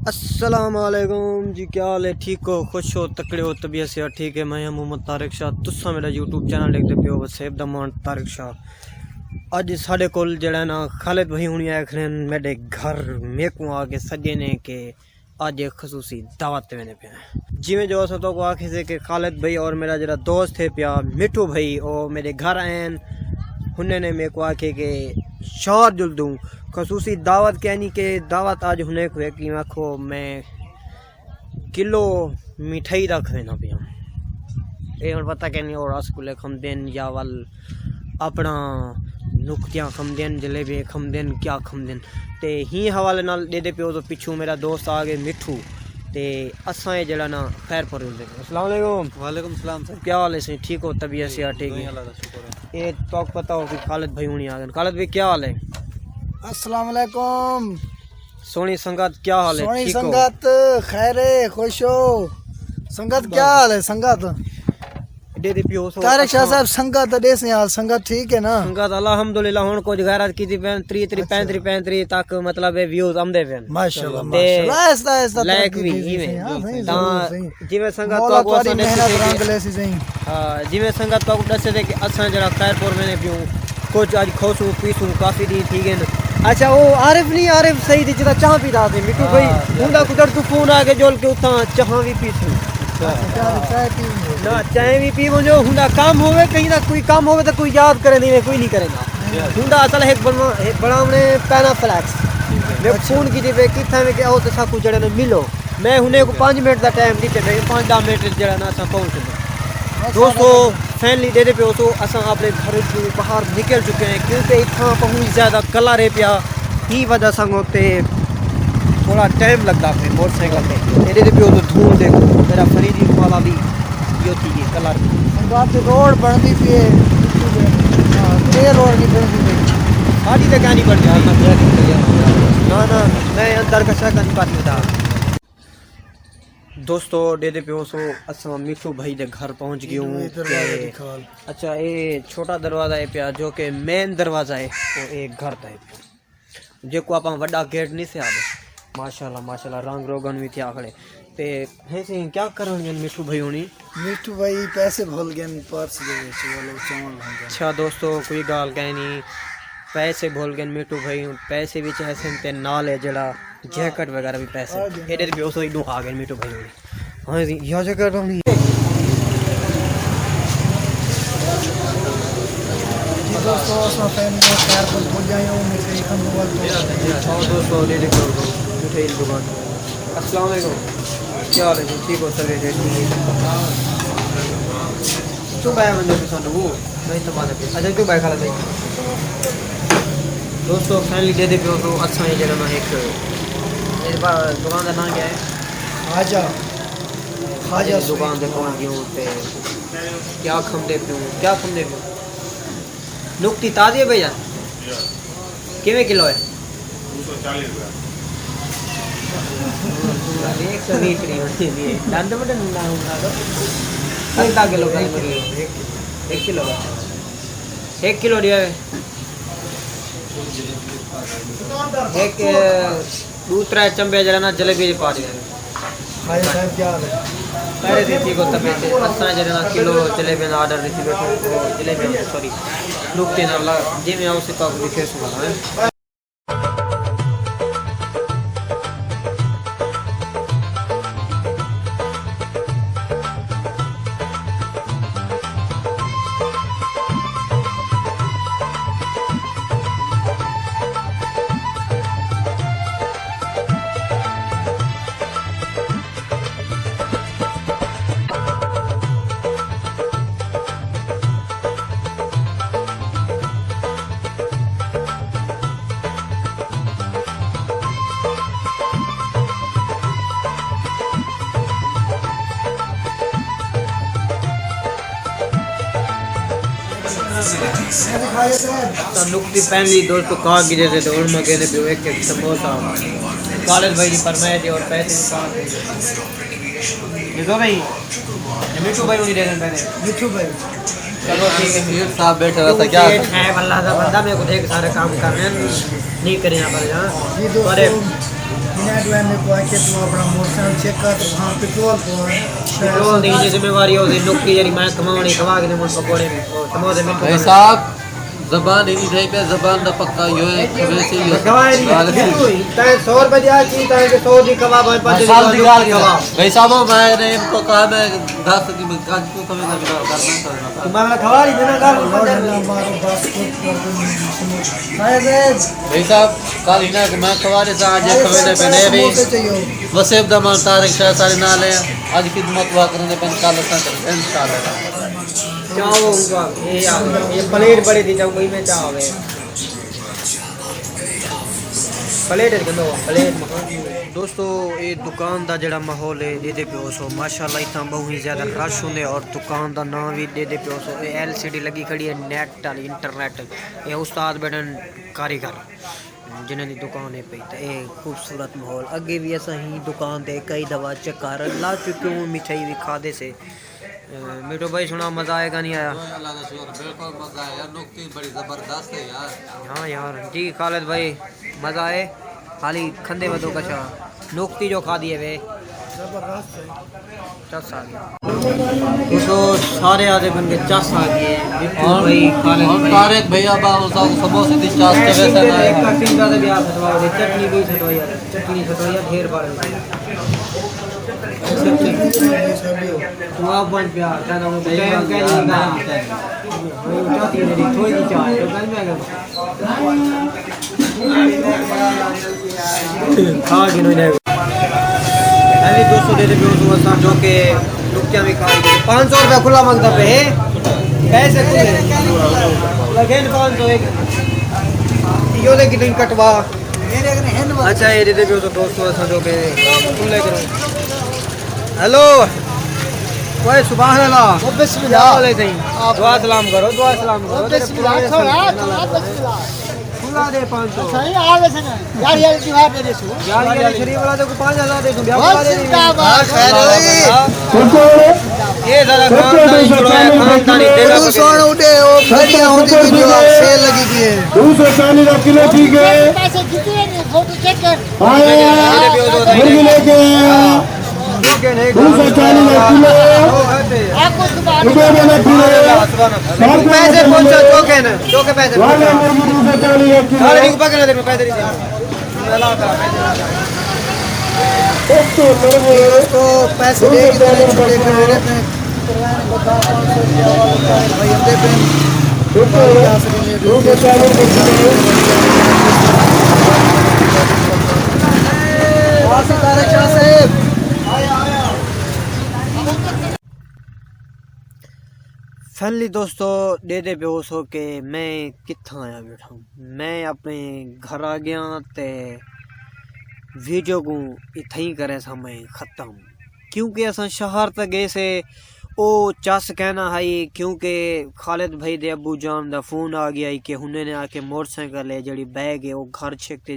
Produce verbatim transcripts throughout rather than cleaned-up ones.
السلام علیکم جی، کیا حال ہے؟ ٹھیک ہو، خوش ہو، تکڑے ہو، طبیعت صحت ٹھیک ہے؟ میں ہاں محمد طارق شاہ، تساں میرا یوٹیوب چینل ݙیکھدے پئے ہو، وسیب دا مان طارق شاہ۔ اڄ ساݙے کول جیڑھا نا خالد بھائی ہونی آئے کھڑے ہن میݙے گھر، میکوں آ کے سݙے نے کہ اڄ خصوصی دعوت تے ویندے پئے ہیں۔ جیویں جو اساں تہاکوں آکھے سے کہ خالد بھائی اور میرا جیڑھا دوست ہے پیا مٹھو بھائی، او میݙے گھر آئے ہن، ہنیں نے میکوں آکھے کہ شار جلدوں خصوصی دعوت کینی کہ دعوت اڄ ہنیں کوں ہے کہ آکھو میں کلو مٹھائی رکھ وینا پیا۔ اے ہݨ پتہ کینی او رس گلے کھمدن یا ول اپݨا نکتیاں کھمدن، جلیبیاں کھمدن، کیا کھمدن۔ تے ہی حوالے نال ݙیہدے پیو تو پچھوں میرا دوست آ ڳئے مٹھو، تے اساں اے جیڑھا نا خیر پور ولدے۔ السلام علیکم۔ وعلیکم السلام سر۔ کیا حال ہے سائیں؟ ٹھیک ہو؟ طبیعت صحت ٹھیک ہے؟ اللہ دا شکر ہے۔ اے تہاکوں پتہ ہو کہ خالد بھائی ہونی آ ڳئے۔ خالد بھائی کیا حال ہے؟ السلام علیکم۔ سوہݨی سنگت کیا حال ہے؟ سوہݨی ٹھیک ہو؟ سنگت خیر ہے، خوش ہو؟ سنگت کیا حال ہے سنگت؟ ݙیہدے پیو سو طارق شاہ اساں۔ صاحب، سنگت ݙیسیں حال، سنگت ٹھیک ہے نا؟ سنگت الحمدللہ ہݨ کچھ غیرت کیتی پئن، تری تری اچھا۔ پینتری پینتری تک مطلب اے ویوز آندے پئن۔ ماشاءاللہ، تے ماشاءاللہ، آہستہ آہستہ لائک ترقی وی تھیسی، ایویں۔ ہاں، صحیح، تاں صحیح، صحیح۔ جیویں سنگت مولا تہاکوں تہاݙی اساں ݙسے محنت تھے کہ رنگ لیسی، صحیح۔ ہاں، جیویں سنگت تہاکوں ݙسے تھے کہ اساں جیڑھا خیر پور ویندے پیوں، کچھ اڄ کھوسوں پیسوں، کافی ݙینہہ تھی ڳئن۔ اچھا، او عارف نہیں، عارف سعید جیڑھا چاہ پیدا سی، مٹھو بھائی، ہاں، اوندا قدرت توں فون آ کے جل کے اتھاں چاہ وی پیسوں۔ اچھا، چاہ وی، چاہ پی ونڄو۔ نہ، چاہ وی پی ونڄو، ہوندا کم ہووے، کہیں دا کوئی کم ہووے تاں کوئی یاد کرے نہیں، کوئی نہیں کریندا۔ ہوندا اصل ہک بݨوا-، ہک بݨاوݨے پینا فلیکس۔ میں اچھا۔ فون کیتے پئے، کتھاں وے کہ آؤ تے ساکوں جیڑھا نا ملو۔ میں ہنیں کوں پنج منٹ دا ٹائم ݙتے پئے، پنج ݙاہ منٹ وچ جیڑھا نا اساں پہنچ ویندے۔ دوستو، فائنلی ݙیہدے پیو سو، اساں اپݨے گھر چوں باہر نکل چکے ہیں، کیونکہ اتھاں بہت زیادہ کلر ہے پیا، ایں وجہ سانگوں تے تھوڑا ٹائم لڳدا پئے موٹر سائیکل تے۔ تے ݙیہدے پیو سو دھوڑ ݙیکھو، میرا فرید والا وی ایہو تھی ڳئے کلر۔ سنگت روڈ بݨدی پئی ہے، ہاں، اے روڈ نہیں بݨدی پئی۔ ساݙی تے کائنی بݨدی پئی۔ نہ، نہ، میں اندر کشا کائنی پاتی ودا۔ دوستو، ݙیہدے پیو سو، اساں مٹھو بھائی دے گھر پہنچ ڳیوں۔ ادھر تے دروازہ دکھا۔ اچھا، اے چھوٹا دروازہ ہے پیا، جو کہ مین دروازہ ہے، او اے گھر دا ہے پیا۔ جیکوں آپاں وݙا گیٹ نہیں سے آہدے۔ ماشاءاللہ، ماشاءاللہ، رنگ روگن وی تھیا کھڑے۔ تے ہے سئیں، کیا کرݨ ڳئن مٹھو بھائی ہونی؟ مٹھو بھائی پیسے بھل ڳئن پرس دے وچ، وہ لوگ چاول بھل ڳئن۔ اچھا دوستو، کوئی ڳالھ کائنی، پیسے بھل ڳئن مٹھو بھائی، پیسے وچ ہے سئیں تے نال ہے جیڑھا جیکٹ وغیرہ وی پیسے۔ ایݙے تے پیو سو ایݙوں آ ڳئن مٹھو بھائی ہونی۔ ہاں جی، یا جگہ ڈاؤن ہی۔ جی دوستو، اساں فیملی خیر کوں پڄ آئے ہوں، مٹھائی کھاندوں وقت۔ اور دوستو، ݙیہدے پیو سو، مٹھائی دی دکان۔ السلام علیکم۔ کیا حال ہے جی؟ ٹھیک ہو؟ سر ٹھیک ہے؟ چپ آیا بندے کو سانو وہ۔ نہیں تو بات ہے۔ اچھا، کیوں بھائی خالد بھائی؟ دوستو، فائنلی ݙیہدے پیو سو، اساں ہی جیڑھا نا ہک، اے با-، دکان دا نام کیا ہے؟ خواجہ۔ خواجہ اے سویٹ۔ دکان تے پہنچ ڳیوں تے کیا کھمدے پیوں، کیا کھمدے پیوں؟ نکتی تازی ہے بھیا؟ کیویں کلو ہے؟ دو سو چالیس روپے۔ ہک سو ویہہ روپے ہوندی ہے۔ ݙند وڈن نہ ہوندا تو۔ ادھا کلو کر مری۔ ہک کلو کا۔ ہک کلو ݙیو۔ ہک ݙو ترے چمبے جیڑھا نا جلیبی دے پا ݙیو۔ خواجہ صاحب کیا حال ہے؟ پہلے تے ٹھیک ہو طبیعت ہے۔ اساں جیڑھا نا کلو جلیبی دا آرڈر ݙتی ٻیٹھوں، او جلیبی، سوری، نکتے نال جیویں آؤ سکا کو دکھے سو ہے۔ تاں نکتی پہلی دو تو کھا گھدے سے، تے ہݨ منگیندے پیوں ہک ہک سموسا۔ خالد بھائی دی فرمائش ہے اور پیسے دی بات ہے۔ ݙیسو بھائی، اے مٹھو بھائی ہونی ݙے ݙیندے پئے نے۔ مٹھو بھائی۔ چلو ٹھیک ہے۔ سیٹھ صاحب بیٹھے رہتا کیا؟ سیٹھ ہے، اللہ دا بندہ، میرے کو دیکھ سارے کام کرنے نہیں کرے یہاں پر جہاں۔ جی دوستو، پر انہاں ݙوہیں میکوں آکھیا توں اپݨا موٹر سائیکل چیک کر تے اتھاں پٹرول پوا۔ پٹرول دی ذمہ واری ہوسی، نقطی جیڑھی میں کھواوݨی، کھوا کے ݙیواں پکوڑے، سموسے، مٹھو۔ بھائی صاحب، زبان ہی نہیں رہی پئی، زبان دا پکا ہی ہوئے، کھوے سے ہی ہوئے۔ گواہی نہیں۔ تائیں سو روپے دی آ چیز، تائیں کہ سو دی کباب ہے، پنج دی کباب۔ بھائی صاحب، میں نے ان کو کہا، میں دس کی میں گھر کیوں کھوے نہ بنا، گھر میں کھوے نہ۔ تمہارا کھوا رہی تھی نا، گھر میں کھوے نہ۔ بھائی صاحب، کل ہی نہ کہ میں کھوا رہی تھا، آج یہ کھوے نہ بنے بھی۔ وسیب دا مان طارق شاہ سارے نال ہے، اج خدمت ہوا کرنے پن، کل اساں کریں انشاءاللہ۔ چاؤ ہوگا، یہ آ، یہ پلیٹ بڑے دی چاؤ، کوئی میں چاؤ ہے۔ پلیٹ ہے، گندو، پلیٹ مکھو۔ دوستو، یہ دکان دا جڑا ماحول ہے، ݙیہدے پیو سو، ماشاءاللہ، اتنا بہت ہی زیادہ رش ہوندے اور دکان دا نام بھی ݙیہدے پیو سو۔ یہ ایل سی ڈی لگی کھڑی ہے، نیٹ والی، انٹرنیٹ۔ یہ استاد بیٹھن کاریگر، جنہاں دی دکان ہے پئی، تے یہ خوبصورت ماحول۔ اگے بھی اساں ہی دکان تے کئی دفعہ چکر لا چکے ہوں، مٹھائی بھی کھادے سے۔ اے، میٹھو بھائی، سݨا، مزہ آیا کہ نہیں آیا؟ اوئے، اللہ دا شکر، بالکل مزہ آیا یار، نقطی بڑی زبردست ہے یار۔ ہاں یار، جی خالد بھائی، مزہ آئے؟ خالی کھندے ودو کچھا، نقطی جو کھا دیے وے۔ زبردست ہے۔ چس آ گیا۔ ݙیکھو، سارے آدھے بن کے چس آ گئے۔ بھٹو بھائی، خالد بھائی۔ طارق بھائی، اب آپ سموسے دی چس چلے سکتا ہے۔ ایک کٹنگ کا تو بھی آپ ہٹواؤ گے، چٹنی بھی ہٹوائی یار، چٹنی ہٹوائی یار، ڈھیر بار۔ توں آپ ونڄ پیا، کہندا ہوں ٹائم کائنی ہوندا۔ تھوڑی جی چاہ، تو گرمی آ گیا۔ کھا گھنو انہیں۔ ہاں جی، دوستو، ݙیہدے پیو سو اساں جو کہ نقطیاں بھی کھائی گئے۔ پانچ سو روپے کھلا منگدا پئے۔ پیسے کھلے۔ لگے نے پانچ سو ایک۔ ایہو دے کتنے کٹوا۔ اچھا، یہ ݙیہدے پیو سو دوستو، اساں جو کہ کھلے کرو۔ ہیلو۔ اوئے سبحان اللہ۔ او بسم اللہ۔ کیا حال ہے سائیں؟ آپ دعا سلام کرو، دعا سلام کرو۔ او بسم اللہ۔ تھوڑا، تھوڑا بسم اللہ۔ کھلا دے پانچ سو۔ سائیں، آ ویسے نا۔ یار، یار، تیوہار دے ݙیسو۔ یار، یار، شریف والا تے کو پانچ ہزار ݙیسو، بیا بس کھلا دے۔ زندہ باد۔ ہاں، خیر ہوئی۔ اے ذرا خاندانی جڑو ہے، خاندانی ݙیہدے۔ سونا اڈے، او بھڑیا ہوندی ویڈیو سیل لگی پئی ہے۔ دو سو چالیس دا کلو ٹھیک ہے۔ پیسے جتے نہیں، فوٹو چیک کر۔ آیا، مرغی لے کے آیا۔ دو سو چالیس دا کلو۔ آپ کو زبان۔ اڈے میں نہ کھلے۔ پیسے پہنچا، چوکھے نے، چوکھے پیسے پہنچا۔ مرغی دو سو چالیس دا کلو۔ سارے نہیں پکڑ لے، پیسے نہیں۔ اس کو مرغی دوستو، پیسے دے کے تو نہیں چھوڑے، کھڑے رہتے ہیں۔ بھائی، ہم دے پہ۔ فائنلی دوستو، ݙیہدے پیو سو کہ میں کتھاں آیا ٻیٹھا ہوں۔ میں اپݨے گھر آ ڳیا تے ویڈیو کوں اتھائیں کریساں میں ختم، کیونکہ اساں شہر تک ڳئے سے۔ او چس کائنا ہئی، کیونکہ خالد بھائی دے ابو جان دا فون آ ڳیا ہئی کہ ہنیں نے آ کے موٹر سائیکل ہے جیڑھی بیگ ہے، او گھر چھک تے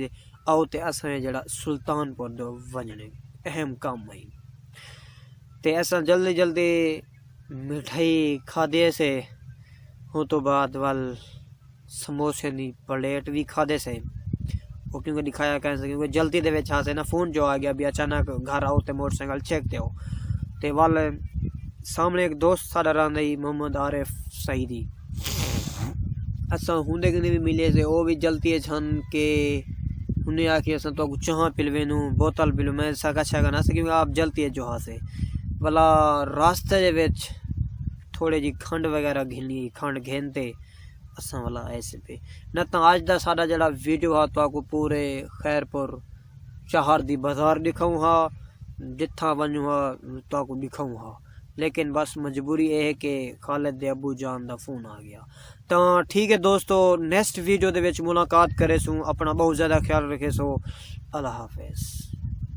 آؤ تے اساں جیڑھا سلطان پور دو ونڄݨے، اہم کم ہئی۔ تے اساں جلدی جلدی مٹھائی کھادی سے، اوں توں بعد ول سموسے دی پلیٹ وی کھادے سے۔ او کیونکہ ݙکھایا کائنی سے، کیونکہ جلدی دے وچ ہاسے نا، فون جو آ ڳیا بھی اچانک گھر آؤ تے موٹر سائیکل چھک تے آؤ۔ تے ول سامݨے ہک دوست ساݙا رہندا ہئی، محمد عارف سعیدی۔ اساں ہوندے کنیں وی ملے سے، او وی جلدی اچ ہن کہ انہیں آکھیا، اساں تہاکوں چاہ پلوینوں، بوتل پلو، میں ساکا چھا کنا سے، کیونکہ آپ جلدی اچ جو ہاسے۔ ولا راستے دے وچ تھوڑے جی کھنڈ وغیرہ گھنی، کھنڈ گھن تے اساں ولا آئے سے پئے۔ نہ تاں اڄ دا ساݙا جیڑھا ویڈیو ہا، تہاکوں پورے خیر پور شہر دی بازار ݙکھاؤں ہا، جتھاں ونڄوں ہا، تہاکوں ݙکھاؤں ہا۔ لیکن بس مجبوری اے ہے کہ خالد دے ابو جان دا فون آ ڳیا۔ تاں ٹھیک ہے دوستو، نیکسٹ ویڈیو دے وچ ملاقات کریسوں۔ اپݨا ٻہوں زیادہ خیال رکھیسو۔ اللہ حافظ۔